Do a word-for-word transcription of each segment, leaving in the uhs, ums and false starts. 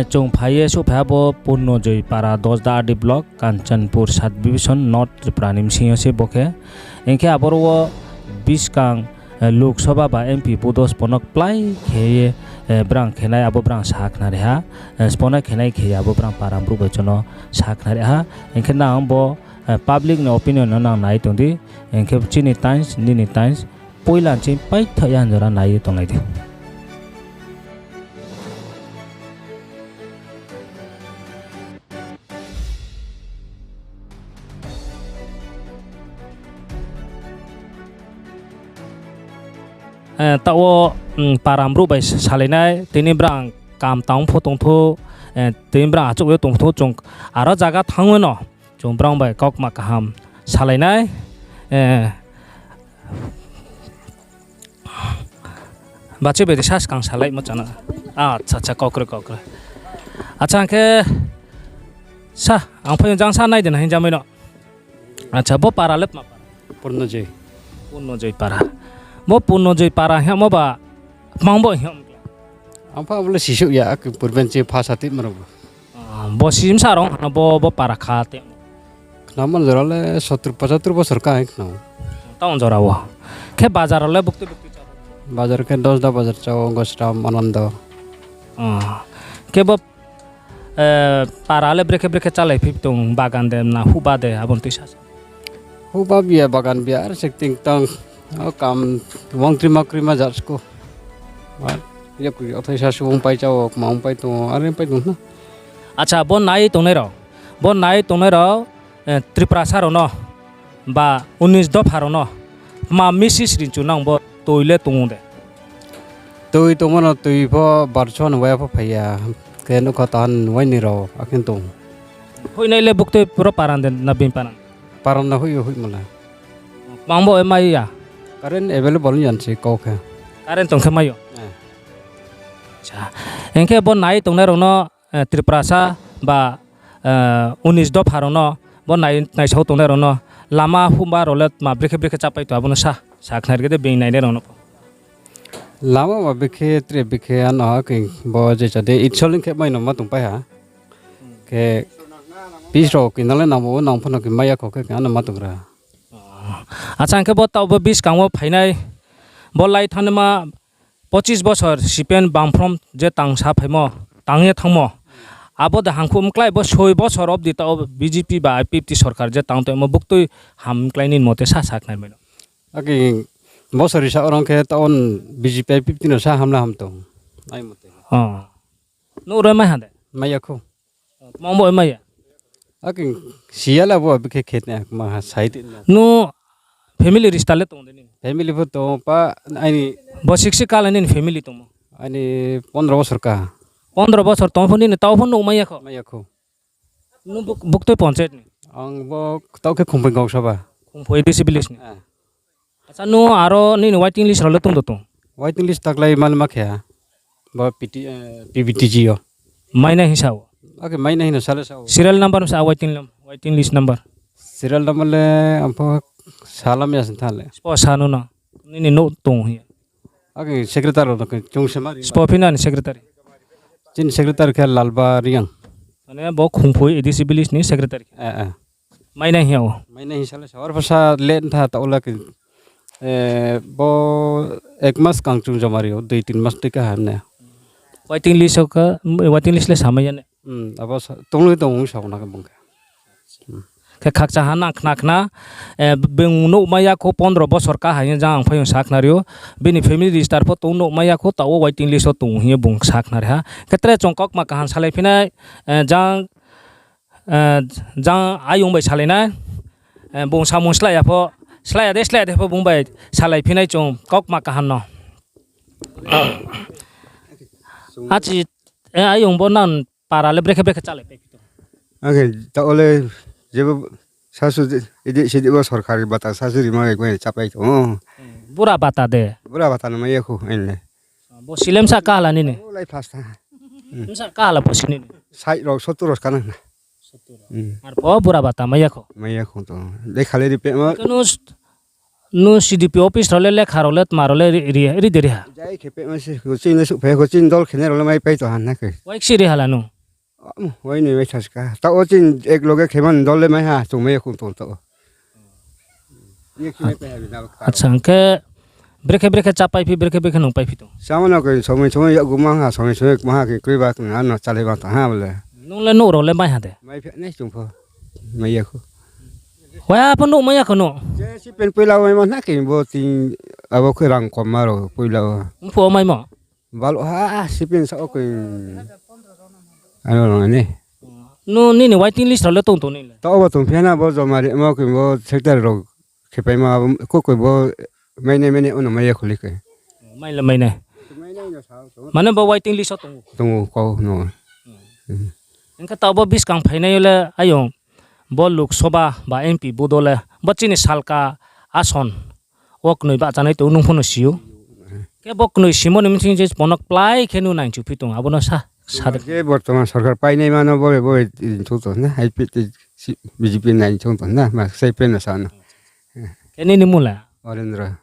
Chung phai ye souhphai ha bo Purnojoi para Dosda R D block, Kanchanpur sub division, North Tripura ni bsing yo se bo khe. Hing khe aboro wo buskang, Lok Sabha ba M P podo sbo no kplái khe ye, brang khenai abo brang sakhnari ha. Sbo no khenai khe ya abo brang para brouh bai chung no sakhnari ha. Hing khe nang bo, public ni opinion no nang nai tong di. Hing khe chini times, nini times, poila ni ching paithaoh ya jora nai ye tonglai di. Taoh wo, para brouh bai salai nai, tini brang kam tang pho tongthou, tini brang achouh ye tongthou, chung aro zaga thanng ye no chung brang bai kaukma kaham salai nai. Bachi bai di sa skang salaimo chana. Acha, acha, kau kroi, kau kroi. Acha, hing khe sa, ang phai jang sa nai di na hing jamai no. Acha, bo para le tma para? Purnojoi. Purnojoi para. Bo Purnojoi para hingmo ba, mang bo hing. Ang pha bo le sisouh ya, purben chi pha sa timo rao bo. Bo simsa rao hana bo, bo para kha te. Khnamo jora le sottur pochottur bosor ka hing khnamo. Taoh jora wo. Khe bazar rao le buktui buktui chá? Bazar khe Dosda bazar chá o, Gosram, Anando. Khe bo para le brekhe brekhe chálai phi tong, bagan de na huhba de, abo ni tuisa sa. Huhba biya, bagan biya, ar se ting tang, o kam wang krima krima jat sko. Ar yakri othai sa subung pai chá o, kma ong pai tong o, are pai tong na. Acha, bo nai tongnai rao, bo nai tongnai rao, Tiprasa rao no, ba unis dopha rao no, tma message ri chu nang bo toi le tong ou de? Toi tongmo no toi pho barso no waya pho phai ya, khe nouhkha tahan wai ni rao akhe tong. Hoihnai le buktui puro paran de na bini paran? Paran no hoih o hoihmo le. Mang bo mai ya? Current available ya se kau khe. Current tong khe mai o? Hing khe bo nai tongnai rao no, Tiprasa ba unis dopha rao no, bo nai, naisao tongnai rao no, lama huhba rao le tma brekhe brekhe chápai tong, abo no sa, sakhnari khe de being nainai rao no pho. Lama ba bikhe tre bikhe ano ha khe bo je chá de itsoling khe mai no ma tongpai ha. Khe pitch rao kina le nangmo, nang pho no khe mai ya kho khe ano ma tong ra. Acha, hing khe bo taoh bo buskang wo phainai, bo lai thanngnaima pochis bosor C P M bamphrom je tang sa phaimo, tang ye thanngmo, abo de hangkhu mklái bo soi bosor obdi taoh B J P ba I P F T sorkar je tang tongmo buktui ham klái nini mote sa sakhnari mai no. Akhe bosor risa orang khe taoh B J P I P F T no sa ham la ham tong. Ai mote. Nouh ro mai ha de? Mai ya khou. Mang bo mai ya? Akhe siya la bo bikhe khe tna ma ha sai ti no. Nung family register le tong de ni? Family pho tong pa aini. Bo siksi kala nini family tongmo? Aini pondro bosor ka. Pondro bosor tong pho nini taoh pho nouh mai ya kho? Mai ya khou. Nung buktui panchayat ni? Ang bo taoh khe Khumphoi Gaoksa ba. Khumphoi A D C village ni? Acha, nung aro nini waiting list rao le tong do tong? Waiting list taklai man ma khe ha. Bo P T, P V T G yo. Mainai hing sa o? Akhe mainai hing no sa le sa o. Serial number sa waiting, waiting list number? Serial number le ang pho salam ya sing tha le. Sbo sa no na? Nini nouh tong hing ya. Akhe secretary rao no khe chung se ma ri. Sbo phi nani secretary? Chini secretary khe Lalba Reang. Mane bo Khumphoi A D C village ni secretary khe? Mainai hing ya o? Mainai hing sa le sa. Ar pho sa le tha taoh le khe, bo ek mas kang chung joma ri o, dui tin mas tui ka ha ne. Waiting list o kha, waiting list le samai ya ne? Abo tong le tong sa na khe bung khe. Khe khakchang ha nang khna khna, bung nouh mai ya khou pondro bosor ka ha hing jang ang phai sakhnari o. Bini family register pho tong nouh mai ya khou, taoh wo waiting list o tong hing ye bung sakhnari ha. Khe tre chung kaukma kaham salai phi nai, jang, jang ayong bai salai nai, bung samung slái ya pho, slái ya de, slái ya de pho bung bai salai phi nai chung kaukma kaham no. Achi, ayong bo nang para le brekhe brekhe chálai pai phi tong? Akhe taoh le jebo sasu, edi sedi bo sorkari bata sasu rima bai chápai tong o. Bura bata de? Bura bata no mai ya khou aini le. Bo si le bsa kahala nini? Lai phas tha. Bsa kahala bo si nini? Sait rao sottur rao kanang na. Ar pho bura bata mai ya khou? Mai ya khou to. Lekha le ri pehma. Khe nung Nung C D P office rao le lekha rao le tma rao le ri, ri, ri de ri ha? Jai khe pehma se, coaching le souhphai ya, coaching dol khenai rao le maipai tong ha na khe. Wai khe si ri ha la nung? Am, wai ni mai thaska. Taoh wo chini ek loge khe man dol le mai ha, chung mai ya khong tong taoh wo. Ye khe mai pai ha bini abo kha. Acha, hing khe brekhe brekhe chá paiphi, brekhe brekhe nung paiphi tong? Chámo no khe somoi somoi yakgu mang ha, somoi somoi kma ha khe kroi ba khe ano chálai ba tong ha bo le. Nung le nouh rao le mai ha de? Mai phi nai chung pho. Mai ya khou. Wai ha pho nouh mai ya khou no? Je sipen poila mai ma na khe bo tin abo khe rang kom ma rao poila wo. Mphuh wo maimo? Balo ha, sipen sa o khe. Ano rao ni. Nung nini waiting list rao le tong tong ni le? Taoh bo tongphi ya na bo joma rimo khe bo secretary rao khepaima abo kokoi bo mainai mainai ono mai ya khou le khe. Mai le mainai. Mane bo waiting list wo tong ou? Tong ou, kau no. Hing khe taoh bo buskang phainai yo le ayong bo Lok Sabha ba M P bodo le bo chini salka ason wo knoi bahchanai tong nung pho no si ou. Khe bo knoi simo ni bsing je bono kplái khe nung nai chuphi tong, abo no sa, sa de. Je bortoman sorkar painaima no bo, bo thou tong na, I P T, B J P nai thou tong na, ma sai pen no sa no. Khe nini mung le? Orendra.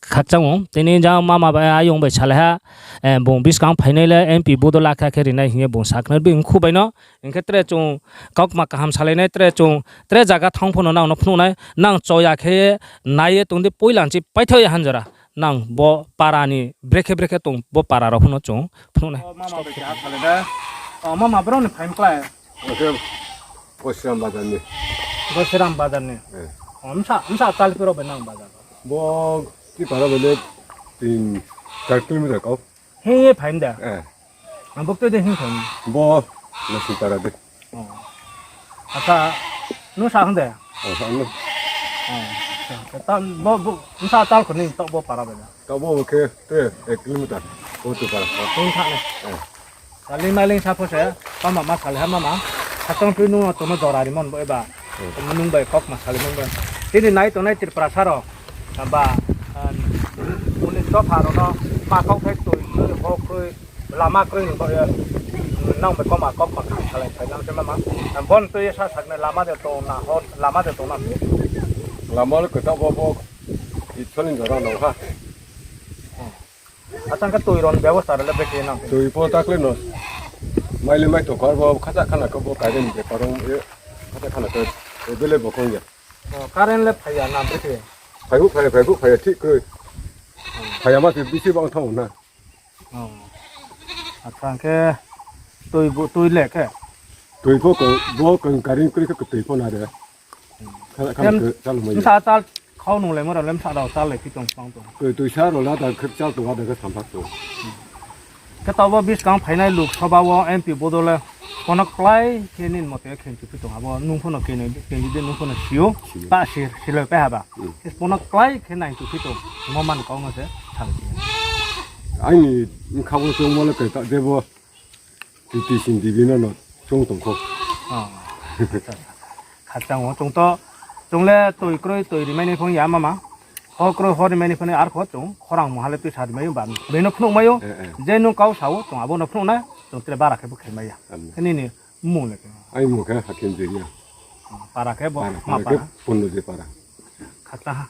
Khakchang ou, tini jang mama bai ayong bai salai ha, bung buskang phainai le M P bodo le kha khe rinai hing ye bung sakhnari bini mkhu bai no, hing khe tre chung kaukma kaham salai nai, tre chung tre zaga thanng pho no nang no phnuh nai, nang choya khe ye nai ye tong di, poila nchi paithaoh ye hanjora, nang bo para ni brekhe brekhe tong, bo para rao pho no chung phnuh nai. O mama bai keha salai de. O mama, brao ni phaim klái? Gosiram bazar ni. Gosiram bazar ni? O, bsa, bsa tal phi rao bai nang bazar? Bo Tipra bai le tin, char kilometer kau. Hing ye phaim de? Ang bo kto de hing phaim? Bo Lasingpara de. Acha, nung sa hing de? Bsa tal kho ni taoh bo para bai de? Taoh bo khe te ek kilometer. Bo Tipra. Hing thanng nai. Kali mailing sa pho se, mama ma salai ha mama. Khachang tui nung no tongmo jora rimo bo eba. Nung bai kaukma salai nung bai. Tini nai tongnai Tiprasa rao. Ba, police dopha rao no ma kau khe toi kroi, ho kroi, lama kroi ni baoh ye. Nang bai kaukma, kaukma salai phai nang se mama. Bon tui ye sa saknai lama de tong na, lama de tong na. Lama le khe taoh bo, bo, Itsol ni jora no ha. Achang khe toi rao ni bebosta rao le brekhe nang? Toi pho takle no. Mai le mai tong kho, arbo khacha khana khe bo current ni bepar ong ye, khacha khana khe available khe ong ya. Current le phai ya na brekhe? Phai phuh phai ya, phai phuh phai ya, thik kroi. Phai ya ma se bisi bang thanng na. Achang khe toi bo, toi le khe? Toi pho bo khe current kroi khe toi pho na de. Bsa tal khau nunglai mo rao le bsa rao tal lai phi tong pang tong. Toi, toi sa rao la da khe chal tong ada khe sampha tong. Khe taoh bo buskang phainai Lok Sabha wo M P bodo le bono klái khe nini mote khe chuphi tong, abo nung pho no candidate nung pho no si ou, ta si, silai pai ha ba. Khe bono klái khe nai chuphi tong, mo man kau no se salai phi. Aini bkha wo chungmo le khe ta jebo T T C D B no no chung tong kho. Khakchang ou, chung to, chung le toi kroi toi rimai nai phung ya mama. Ho kroi ho rimai nai phung ni arkho chung khorang mungha le tuisa rimai ou ba. Bini no phnuh mai ou, je nung kau sa ou, chung abo no phnuh nai, chung tre bara khe bo khe mai ya. Khe nini mmung le khe? Aini mmung khe Hakim Jenya. Para khe bo ma para? Para khe Punnoje para. Khakchang ha.